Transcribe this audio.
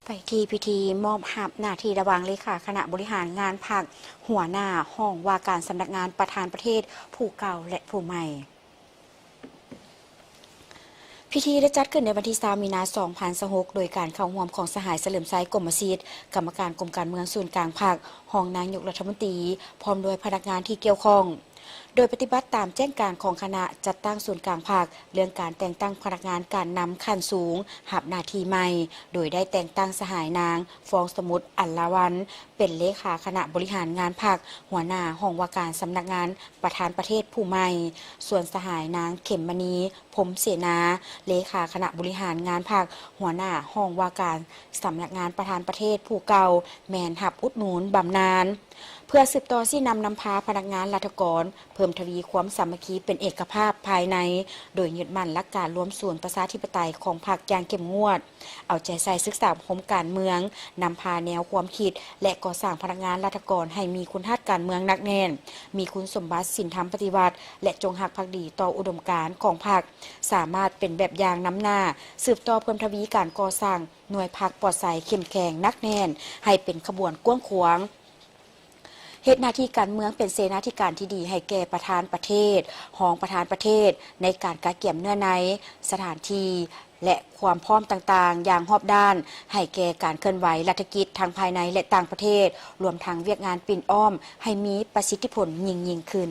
ໄປທີ່ພິທີມອບຮັບໜ້າທີ່ລະຫວ່າງເລຂາຄະນະບໍລິຫານງານພັກ, ຫົວໜ້າຫ້ອງວ່າການສຳນັກງານປະທານປະເທດຜູ້ເກົ່າ ແລະ ຜູ້ໃໝ່. ພິທີໄດ້ຈັດຂຶ້ນໃນວັນທີຊາວ ມີນາ ສອງພັນຊາວຫົກ ໂດຍການເຂົ້າຮ່ວມຂອງສະຫາຍ ສະເຫຼີມໄຊ ກົມມະສິດ ກຳມະການກົມການເມືອງສູນກາງພັກ, ຮອງນາຍົກລັດຖະມົນຕີ ພ້ອມດ້ວຍພະນັກງານທີ່ກ່ຽວຂ້ອງ. ໂດຍປະຕິບັດຕາມແຈ້ງການຂອງຄະນະຈັດຕັ້ງສູນກາງພັກ ເລື່ອງການແຕ່ງຕັ້ງພະນັກງານການນຳຂັ້ນສູງຮັບໜ້າທີ່ໃໝ່, ໂດຍໄດ້ແຕ່ງຕັ້ງສະຫາຍນາງ ຟອງສະໝຸດ ອັນລາວັນ ເປັນເລຂາຄະນະບໍລິຫານງານພັກ, ຫົວໜ້າຫ້ອງວ່າການສຳນັກງານປະທານປະເທດຜູ້ໃໝ່, ສ່ວນສະຫາຍນາງ ເຂັມມະນີ ພົມເສນາ ເລຂາຄະນະບໍລິຫານງານພັກ, ຫົວໜ້າຫ້ອງວ່າການສຳນັກງານປະທານປະເທດຜູ້ເກົ່າ ແມ່ນຮັບອຸດໜູນບຳນານ. ເພື່ອສືບຕໍ່ຊີ້ນຳນຳພາພະນັກງານລັດຖະກອນ ເພີ່ມທະວີຄວາມສາມັກຄີເປັນເອກະພາບພາຍໃນ, ໂດຍຍຶດໝັ້ນຫຼັກການລວມສູນປະຊາທິປະໄຕຂອງພັກຢ່າງເຂັ້ມງວດ, ເອົາໃຈໃສ່ສຶກສາອົບຮົມການເມືອງ, ນຳພາແນວຄວາມຄິດ ແລະ ກໍ່ສ້າງພະນັກງານລັດຖະກອນໃຫ້ມີຄຸນທາດການເມືອງໜັກແໜ້ນ, ມີຄຸນສົມບັດສິນທຳປະຕິວັດ ແລະ ຈົງຮັກພັກດີຕໍ່ອຸດົມການຂອງພັກ, ສາມາດເປັນແບບຢ່າງນຳໜ້າ, ສືບຕໍ່ເພີ່ມທະວີການກໍ່ສ້າງໜ່ວຍພັກປອດໃສເຂັ້ມແຂງໜັກແໜ້ນ ໃຫ້ເປັນຂະບວນກວ້າງຂວາງ. ເຮັດໜ້າທີ່ການເມືອງເປັນເສນາທິການທີ່ດີໃຫ້ແກ່ປະທານປະເທດ, ຮອງປະທານປະເທດ ໃນການກະກຽມເນື້ອໃນ, ສະຖານທີ່ ແລະ ຄວາມພ້ອມຕ່າງໆຢ່າງຮອບດ້ານ ໃຫ້ແກ່ການເຄື່ອນໄຫວລັດຖະກິດທັງພາຍໃນ ແລະ ຕ່າງປະເທດ, ລວມທັງວຽກງານປິ່ນອ້ອມໃຫ້ມີປະສິດທິຜົນຍິ່ງໆຂຶ້ນ.